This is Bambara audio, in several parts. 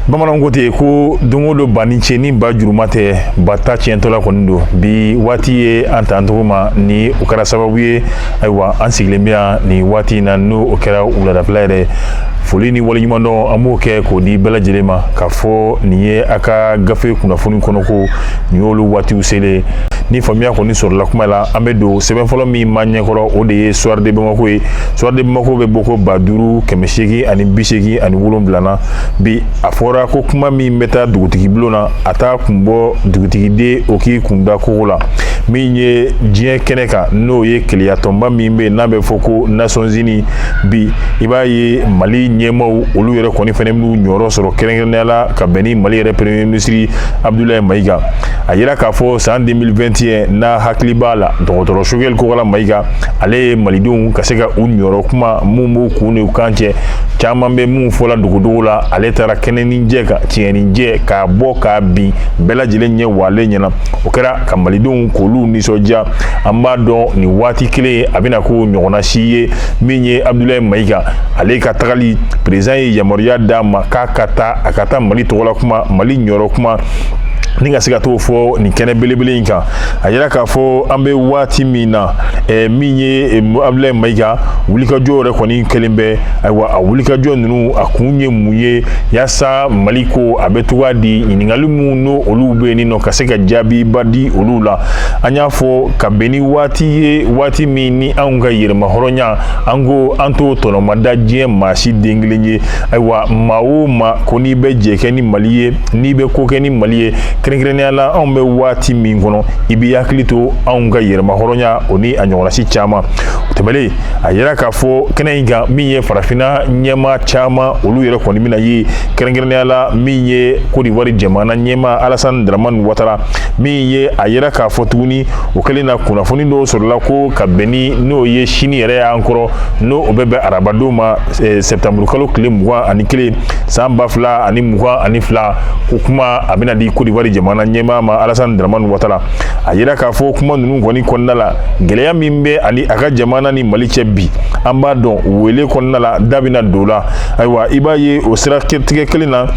Bamananw ko ten ko don o don ba ni ce ni ba juruma tɛ, ba ta tiɲɛtɔla kɔni don. Bi waati ye an tan cogo ma ni o kɛra sababu ye. Ayiwa, an sigilen bɛ yan nin waati in na, n'o o kɛra wuladafɛla yɛrɛ. Foli ni waleɲumandɔn, an b'o kɛ k'o di bɛɛ lajɛlen ma k'a fɔ nin ye a ka gafe kunnafoni kɔnɔko nin y'olu waatiw selen. Ni faamuya kɔni sɔrɔla kuma la, an bɛ don sɛbɛn fɔlɔ min ma ɲɛkɔrɔ, o de ye Soir de Bamako ye. Soir de Bamako bɛ bɔ ko 5887 na. Bi a fɔra ko kuma min bɛ taa dugutigi bulon na, a t'a kun bɔ dugutigiden o k'i kun da kogo la. Min ye diɲɛ kɛnɛ kan, n'o ye keleyatɔnba min bɛ yen n'a bɛ fɔ ko Nations Unies, bi i b'a ye Mali ɲɛmaaw olu yɛrɛ kɔni fɛnɛ b'u ɲɔyɔrɔ sɔrɔ, kɛrɛnkɛrɛnnenya la ka bɛn ni Mali yɛrɛ premier ministre Abdoulaye Maïga. A yira k'a fɔ san 2021 n'a hakili b'a la, dɔgɔtɔrɔ Choguel Kokala Maïga, ale ye malidenw ka se ka u ɲɔyɔrɔ kuma mun b'u kun ni u kan cɛ. Caman bɛ mun fɔla dogodogo la, ale taara kɛnɛ ni jɛ kan, tiɲɛ ni jɛ, k'a bɔ k'a bin bɛɛ lajɛlen ɲɛ walen ɲɛna. O kɛra ka malidenw k'olu nisɔndiya. An b'a dɔn nin waati kelen a bɛna ko ɲɔgɔnna si ye. Min ye Abdoulaye Maïga, ale ka tagali, président ye yamaruya d'a ma k'a ka taa, a ka taa Mali tɔgɔla kuma, Mali ɲɔrɔ kuma, ni ka se ka t'o fɔ nin kɛnɛ belebele in kan. A yira k'a fɔ an bɛ waati min na, min ye Abdoulaye Maïga wulikajɔ yɛrɛ kɔni kɛlen bɛ. Ayiwa, a wulikajɔ ninnu, a kun ye mun ye? Yaasa Mali ko a bɛ cogoya di? Ɲininkali minnu n'o olu bɛ yen nɔ, ka se ka jaabiba di olu la. An y'a fɔ ka bɛn ni waati ye, waati min ni anw ka yɛrɛmahɔrɔnya, an ko an t'o tɔnɔmada diɲɛ maa si den kelen ye. Ayiwa, maa o maa ko n'i bɛ jɛ kɛ ni Mali ye, n'i bɛ ko kɛ ni Mali ye, kɛrɛnkɛrɛnnenya la anw bɛ waati min kɔnɔ, i b'i hakili to anw ka yɛrɛmahɔrɔnya o ni a ɲɔgɔnna si caman. O tɛmɛnen, a yira k'a fɔ kɛnɛ in kan, min ye farafinna ɲɛmaa caman, olu yɛrɛ kɔni bɛna ye, kɛrɛnkɛrɛnnenya la min ye Côte d'Ivoire jamana ɲɛmaa Alassane Dramane Ouattara. Min ye a yira k'a fɔ tuguni, o kɛlen na, kunnafoni dɔw sɔrɔla ko ka bɛn ni n'o ye sini yɛrɛ y'an kɔrɔ, n'o o bɛ bɛn arabadon ma, septembre kalo tile 21 san 2022, ko kuma a bɛna di Côte d'Ivoire jamana ɲɛmaa ma Alassane Dramane Ouattara. A yira k'a fɔ kuma ninnu kɔni kɔnɔna la, gɛlɛya min bɛ ani a ka jamana ni Mali cɛ bi, an b'a dɔn wele kɔnɔna la, da bɛna don la. Ayiwa, i b'a ye o siratigɛ kelen na,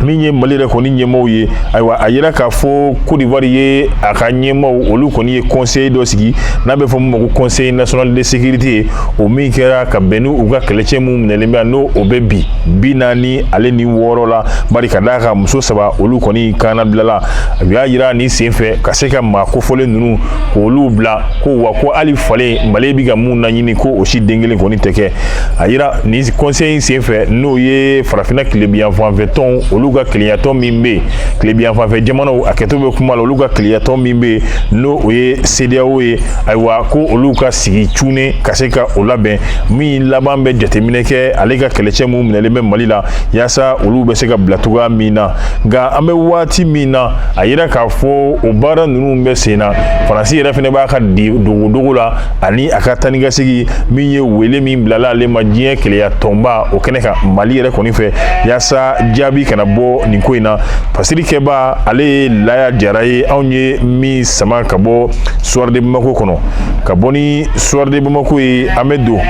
min ye Mali yɛrɛ kɔni ɲɛmaaw ye, ayiwa, a yira k'a fɔ Côte d'Ivoire ye a ka ɲɛmaaw, olu kɔni ye conseil dɔ sigi n'a bɛ fɔ min ma ko Conseil national de sécurité. O min kɛra ka bɛn ni u ka kɛlɛcɛ minnu minɛlen bɛ, n'o o bɛ bi 46 la, bari ka d'a kan muso saba olu kɔni kana bilala. U y'a yira nin sen fɛ ka se ka maa kofɔlen ninnu k'olu bila ko wa ko hali falen Mali bɛ ka mun laɲini, ko o si den kelen kɔni tɛ kɛ. A yira nin conseil in sen fɛ, n'o ye farafinna tilebiyanfanfɛ tɔn olu ka kelenyatɔn min bɛ yen, tilebiyanfanfɛ jamanaw a kɛtɔ bɛ kuma la, olu ka kelenyatɔn min bɛ yen, n'o o ye CEDEAO ye, ayiwa, ko olu ka sigi cunnen ka se ka o labɛn min laban bɛ jateminɛ kɛ ale ka kɛlɛcɛ minnu minɛlen bɛ Mali la, yaasa olu bɛ se ka bila cogoya min na. Nka an bɛ waati min na, a yira k'a fɔ o baara ninnu bɛ sen na. Faransi yɛrɛ fana b'a ka dogodogo la ani a ka taa ni ka segin. Min ye wele min bilala ale ma diɲɛ keleya tɔnba o kɛnɛ kan Mali yɛrɛ kɔni fɛ, yaasa jaabi kana bɔ nin ko in na. Fasiri kɛba, ale ye Laya Jara ye. Anw ye min sama ka bɔ Soir de Bamako kɔnɔ, ka bɔ ni Soir de Bamako ye, an bɛ don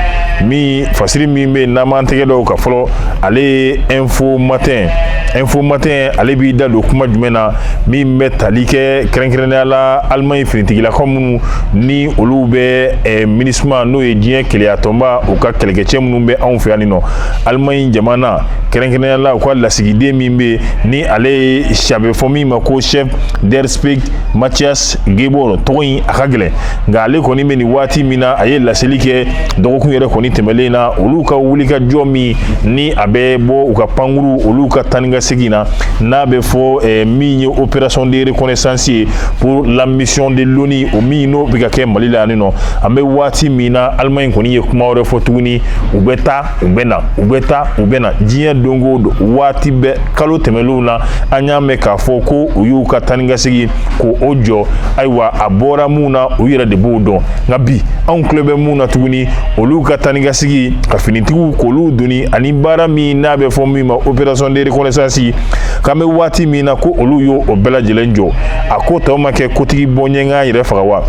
min fasiri min bɛ yen n'an m'an tɛgɛ dɔw ka fɔlɔ, ale ye Info Matin. Info Matin, ale b'i da don kuma jumɛn na? Min bɛ tali kɛ kɛrɛnkɛrɛnnenya la Alimaɲi finitigilakaw minnu ni olu bɛ MINUSMA, n'o ye diɲɛ keleyatɔnba, u ka kɛlɛkɛcɛ minnu bɛ anw fɛ yan nɔ, Alimaɲi jamana kɛrɛnkɛrɛnnenya la u ka lasigiden min bɛ yen ni ale ye a bɛ fɔ min ma ko chef der Spiegel Mathias Gebor. Tɔgɔ in a ka gɛlɛn, nka ale kɔni bɛ nin waati min na, a ye laseli kɛ dɔgɔkun yɛrɛ kɔni tɛmɛlen na, olu ka wulikajɔ min ni a bɛ bɔ u ka pankuru olu ka taa ni ka segin na, n'a bɛ fɔ min ye opération de reconnaissance ye pour la mission de l'ONU, o min n'o bɛ ka kɛ Mali la yan nɔ. An bɛ waati min na, Alimaɲi kɔni ye kuma wɛrɛ fɔ tuguni. U bɛ taa, u bɛ na, u bɛ taa, u bɛ na diɲɛ don o don, waati bɛɛ. Kalo tɛmɛnlenw na, an y'a mɛn k'a fɔ ko u y'u ka taa ni ka segin ko o jɔ. Ayiwa, a bɔra mun na, u yɛrɛ de b'o dɔn. Nka bi anw tulo bɛ mun na tuguni? Olu ka taa ni ka segin ka finitigiw k'olu doni ani baara min n'a bɛ fɔ min ma opération de reconnaissance, k'an bɛ waati min na, ko olu y'o o bɛɛ lajɛlen jɔ. A ko tɔ ma kɛ kotigi bɔ ɲɛŋa yɛrɛ faga wa?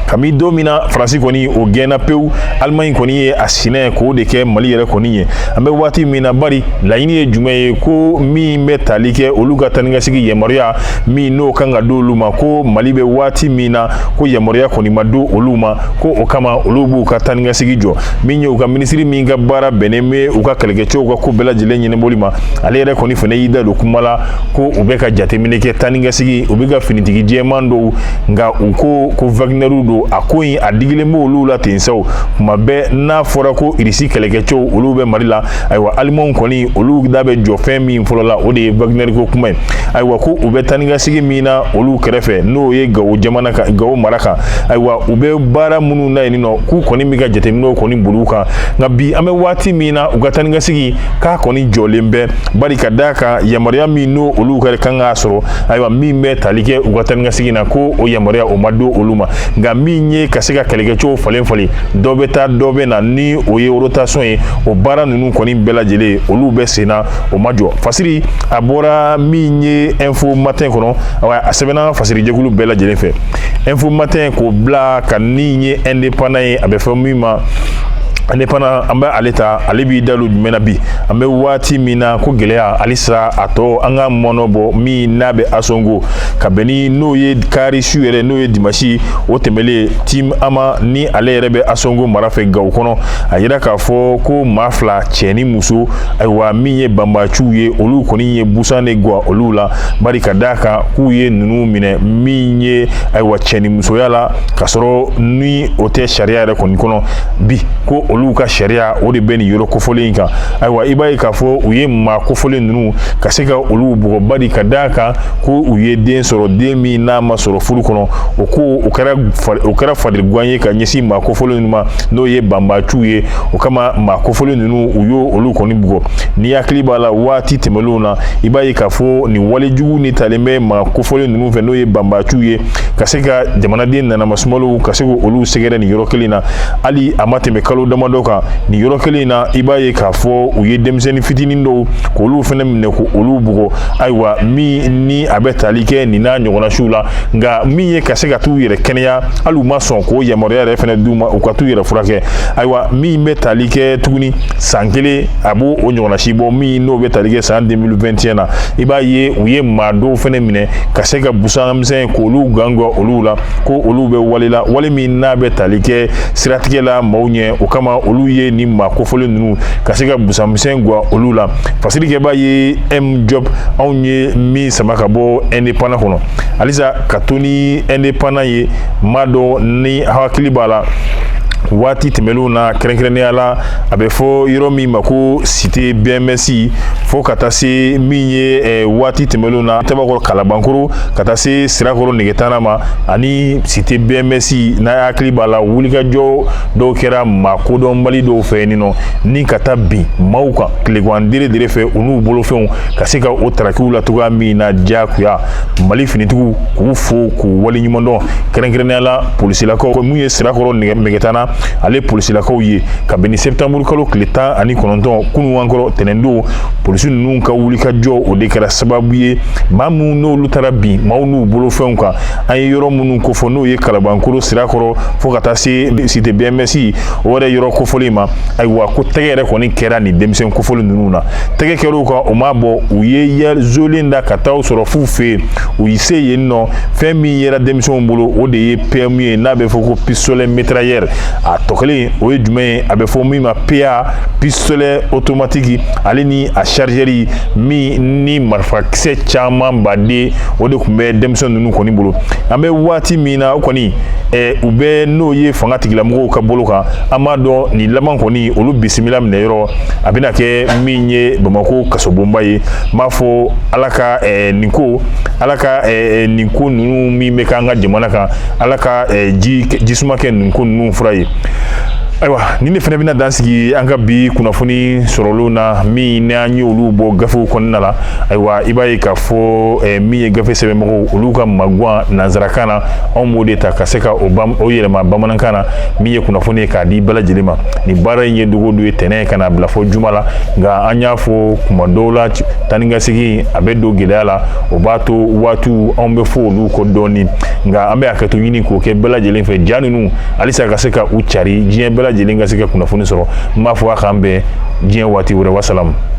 Kami don min na Faransi kɔni o gɛnna pewu, Alimaɲi kɔni ye a sinɛ k'o de kɛ Mali yɛrɛ kɔni ye. An bɛ waati min na, bari laɲini ye jumɛn ye? Ko min bɛ tali kɛ olu ka taa ni ka segin yamaruya min n'o kan ka d'olu ma, ko Mali bɛ waati min na, ko yamaruya kɔni ma di olu ma, ko o kama olu b'u ka taa ni ka segin jɔ. Min ye u ka minisiri min ka baara bɛnnen bɛ u ka kɛlɛkɛcɛw ka ko bɛɛ lajɛlen ɲɛnabɔli ma, ale yɛrɛ kɔni fana y'i da don kuma la ko u bɛ ka jateminɛ kɛ taa ni ka segin, u bɛ ka finitigi jɛman dɔw, nka u ko ko Wagnerw don. A ko in a digilen bɛ olu la ten saw. Kuma bɛɛ n'a fɔra ko Irisi kɛlɛkɛcɛw olu bɛ Mali la, ayiwa, Alimanw kɔni olu da bɛ jɔ fɛn min fɔlɔ la, o de ye Wagner ko kuma ye. Ayiwa, ko u bɛ taa ni ka segin min na olu kɛrɛfɛ, n'o ye Gawo jamana kan, Gawo mara kan, ayiwa, u bɛ baara minnu na yen nɔ, k'u kɔni bɛ ka jateminɛw kɔni boli u kan. Nka bi an bɛ waati min na, u ka taa ni ka segin k'a kɔni jɔlen bɛ, bari ka d'a kan yamaruya min n'o olu ka kan k'a sɔrɔ, ayiwa, min bɛ tali kɛ u ka taa ni ka segin na, ko o yamaruya o ma di olu ma. Nka min ye ka se ka kɛlɛkɛcɛw falen falen, dɔ bɛ taa dɔ bɛ na, ni o ye rotation ye, o baara ninnu kɔni bɛɛ lajɛlen olu bɛ sen na, o ma jɔ. Fasiri a bɔra min ye Info Matin kɔnɔ, a sɛbɛnna fasirijɛkulu bɛɛ lajɛlen fɛ. Info Matin k'o bila ka min ye Indépendant ye, a bɛ fɔ min ma Indépendant, an bɛ ale ta. Ale b'i da don jumɛn na bi? An bɛ waati min na, ko gɛlɛya halisa a tɔ an ka mɔnɔ bɔ min n'a bɛ Asongo ka bɛn ni n'o ye kari su yɛrɛ, n'o ye dimasi o tɛmɛlen, Tim Ama ni ale yɛrɛ bɛ Asongo mara fɛ Gawo kɔnɔ, a yira k'a fɔ ko maa fila, cɛ ni muso, ayiwa, min ye banbaciw ye, olu kɔni ye busan de gwa olu la, bari ka d'a kan k'u ye ninnu minɛ min ye, ayiwa, cɛ ni musoya la, k'a sɔrɔ ni o tɛ sariya yɛrɛ kɔni kɔnɔ bi, ko olu ka sariya o de bɛ nin yɔrɔ kofɔlen in kan. Ayiwa, i b'a ye k'a fɔ u ye maa kofɔlen ninnu ka se ka olu bugɔ, bari ka d'a kan ko u ye den sɔrɔ, den min n'a ma sɔrɔ furu kɔnɔ. O ko o kɛra fadiriguwan ye ka ɲɛsin maa kofɔlen ninnu ma, n'o ye banbaciw ye. O kama maa kofɔlen ninnu u y'o olu kɔni bugɔ. N'i hakili b'a la waati tɛmɛnlenw na, i b'a ye k'a fɔ nin walejugu ni talen bɛ maa kofɔlen ninnu fɛ, n'o ye banbaciw ye, ka se ka jamanaden nanamasumaliw ka se k'olu sɛgɛrɛ nin yɔrɔ kelen na. Hali a ma tɛmɛ kalo damadɔ kan, nin yɔrɔ kelen na, i b'a ye k'a fɔ u ye denmisɛnnin fitinin dɔw k'olu fana minɛ k'olu bugɔ, ayiwa, min ni a bɛ tali kɛ nin n'a ɲɔgɔnna siw la. Nka min ye ka se ka t'u yɛrɛ kɛnɛya, hali u ma sɔn k'o yamaruya yɛrɛ fana d'u ma u ka t'u yɛrɛ furakɛ. Ayiwa, min bɛ tali kɛ tuguni san kelen a b'o o ɲɔgɔnna si bɔ, min n'o bɛ tali kɛ san 2021 na, i b'a ye u ye maa dɔw fana minɛ ka se ka busan misɛn k'olu gangan olu la, ko olu bɛ wale la, wale min n'a bɛ tali kɛ siratigɛ la maaw ɲɛ. O kama olu ye nin maa kofɔlen ninnu ka se ka busan misɛn gwa olu la. Fasirikɛba ye M Job, anw ye min sama ka bɔ Indépendant kɔnɔ. Halisa ka to ni Indépendant ye, maa dɔ ni hakili b'a la waati tɛmɛnlenw na, kɛrɛnkɛrɛnnenya la a bɛ fɔ yɔrɔ min ma ko Cité BMS, fo ka taa se min ye waati tɛmɛnlenw na Tabakɔrɔ Kalabankoro, ka taa se Sirakɔrɔ Negetana ma ani Cité BMS, n'a hakili b'a la wulikajɔ dɔw kɛra maa kodɔnbali dɔw fɛ yen nɔ, ni ka taa bin maaw kan tilegan dere dere fɛ, u n'u bolofɛnw, ka se ka o tarakiw la cogoya min na diyagoya. Mali finitigiw k'u fo k'u waleɲuman dɔn, kɛrɛnkɛrɛnnenya la polisilakaw, mun ye Sirakɔrɔ Megetana ale polisilakaw ye, ka bɛn ni septembre kalo tile 19, kunun ankɔrɔ tɛnɛndon. Polisi ninnu ka wulikajɔ o de kɛra sababu ye maa minnu n'olu taara bin maaw n'u bolofɛnw kan, an ye yɔrɔ minnu kofɔ, n'o ye Kalabankoro Sirakɔrɔ fo ka taa se Cité BMS o yɛrɛ yɔrɔ kofɔlen ma. Ayiwa, ko tɛgɛ yɛrɛ kɔni kɛra nin denmisɛn kofɔlen ninnu na, tɛgɛ kɛra u kan, o ma bɔ, u ye zolen da ka taa sɔrɔ f'u fɛ yen. U y'i se yen nɔ, fɛn min yera denmisɛnw bolo, o de ye PM ye, n'a bɛ fɔ ko pistolet mitrailleur. A tɔ kelen o ye jumɛn ye? A bɛ fɔ min ma PA, pistolet automatique, ale ni a chargeur min ni marifakisɛ caman baden, o de tun bɛ denmisɛn ninnu kɔni bolo. An bɛ waati min na, o kɔni u bɛ n'o ye fanga tigilamɔgɔw ka bolo kan. An b'a dɔn nin laban kɔni olu bisimila minɛ yɔrɔ a bɛna kɛ min ye Bamakɔ kasobonba ye. N b'a fɔ Ala ka nin ko, Ala ka nin ko ninnu min bɛ k'an ka jamana kan, Ala ka jisuma kɛ nin ko ninnu fura ye. Ayiwa, nin de fana bɛna dan sigi an ka bi kunnafoni sɔrɔlenw na, min n'an ye olu bɔ gafew kɔnɔna la. Ayiwa, i b'a ye k'a fɔ min ye gafe sɛbɛnmɔgɔw olu ka maguwan nansarakan na, anw b'o de ta ka se ka o yɛlɛma bamanankan na, min ye kunnafoni ye k'a di bɛɛ lajɛlen ma. Nin baara in ye dogo don ye tɛnɛn ka na bila fɔ juma la, nka an y'a fɔ kuma dɔw la taa ni ka segin a bɛ don gɛlɛya la, o b'a to waatiw anw bɛ fɔ olu kɔ dɔɔni. Nka an bɛ hakɛto ɲini k'o kɛ bɛɛ lajɛlen fɛ, ja ninnu halisa ka se ka u cari, diɲɛ bɛɛ lajɛlen ka se ka kunnafoni sɔrɔ. N b'a fɔ a k'an bɛn diɲɛ waati wɛrɛ. Wasalamu.